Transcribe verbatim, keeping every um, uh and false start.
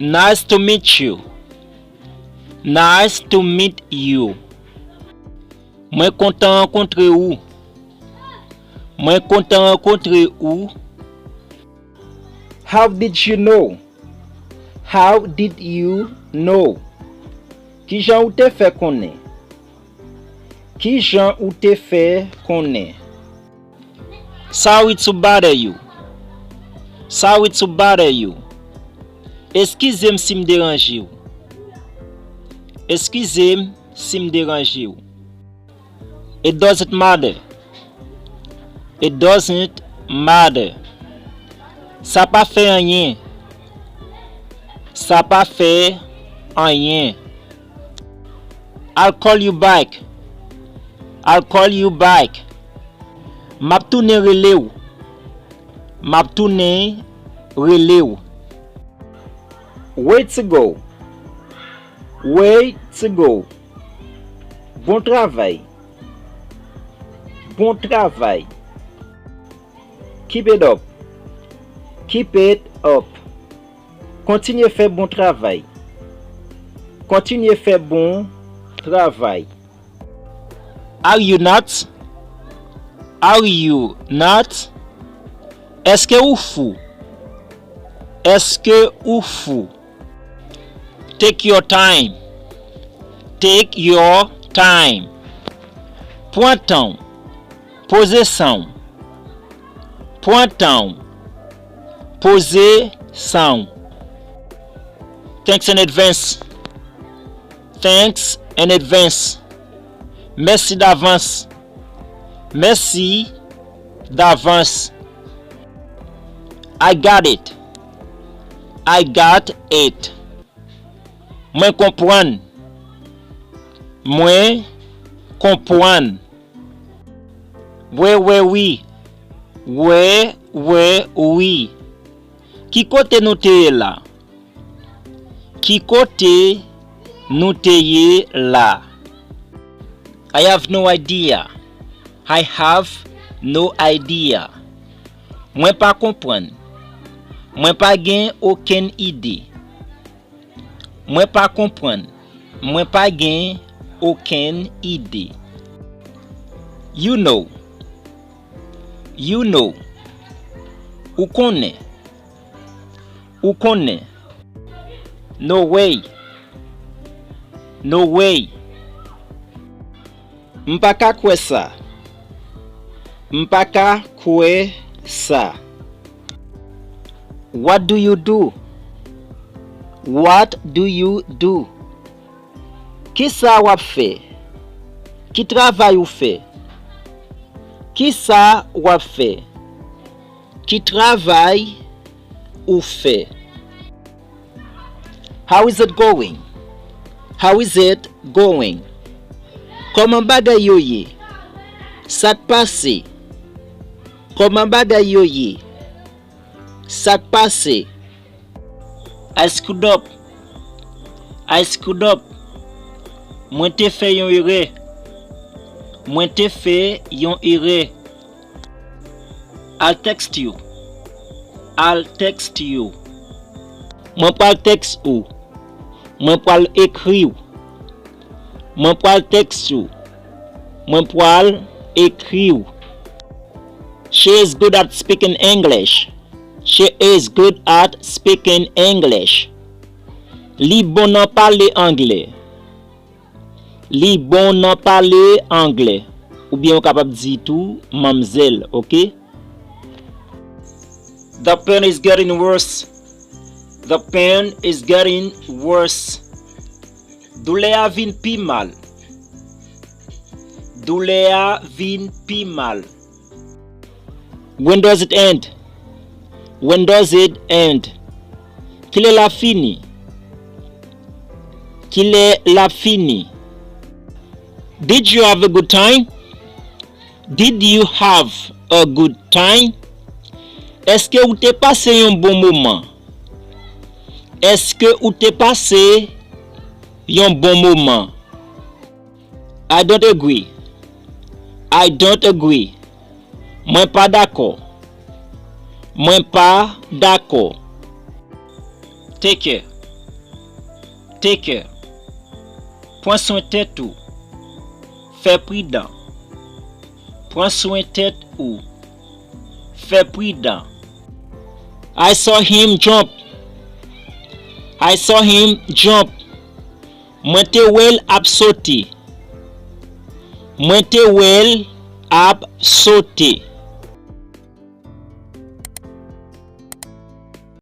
Nice to meet you. Nice to meet you. Mwen kontan rankontre ou. Mwen kontan rankontre ou. How did you know? How did you know? Kijan ou te fè konnen? Kijan ou te fè konnen? Sorry to bother you. Sorry to bother you. Eskize m si m deranje w. Eskize m si m deranje w. It doesn't matter. It doesn't matter. Sa pa fè anyen. Sa pa fè anyen. I'll call you back. I'll call you back. M ap tounen rele w. M ap tounen rele w. Way to go. Way to go. Bon travay. Bon travay. Keep it up. Keep it up. Kontinye fè bon travay. Kontinye fè bon travay. Are you nuts? Are you nuts? Èske ou fou? Èske ou fou? Take your time. Take your time. Pran tan w. Poze san w. Pran tan w. Poze san w. Thanks in advance. Thanks in advance. Mèsi davans. Mèsi davans. I got it. I got it. Mwen konprann. Mwen konprann. Wè, wè, wi. Wè, wè, wi. Ki kote nou te ye la? Ki kote nou te ye la? I have no idea. I have no idea. Mwen pa konprann. Mwen pa gen okenn ide. Mwen pa konprann. Mwen pa gen okenn ide. You know. You know. Ou konnen. Ou konnen. No way. No way. M pa ka kwè sa. M pa ka kwè sa. What do you do? What do you do? Kisa w ap fè? Ki travay ou fè? Kisa w ap fè? Ki travay ou fè? How is it going? How is it going? Kòman bagay yo ye? Sa k pase? Kòman bagay yo ye? Sa k pase? I screwed up. I screwed up. Mwen te fè yon erè. Mwen te fè yon erè. I'll text you. I'll text you. Mwen pral tèks ou. Mwen pral ekri w. Mwen pral tèks ou. Mwen pral ekri w. She is good at speaking English. She is good at speaking English. Li bon nan pale anglè. Li bon nan pale anglè. Oubyen ou kapab di tou manmzèl, oke? The pain is getting worse. The pain is getting worse. Doulè a vin pi mal. Doulè a vin pi mal. When does it end? When does it end? Kilè l ap fini? Kilè l ap fini? Did you have a good time? Did you have a good time? Èske ou te pase yon bon moman? Èske ou te pase yon bon moman? I don't agree. I don't agree. Mwen pa dakò. Mwen pa dakò. Take care. Take care. Pran swen tèt ou. Fè pridan. Pran swen tèt ou. Fè pridan. I saw him jump. I saw him jump. Mwen te wè l ap sote. Mwen te wè l ap sote.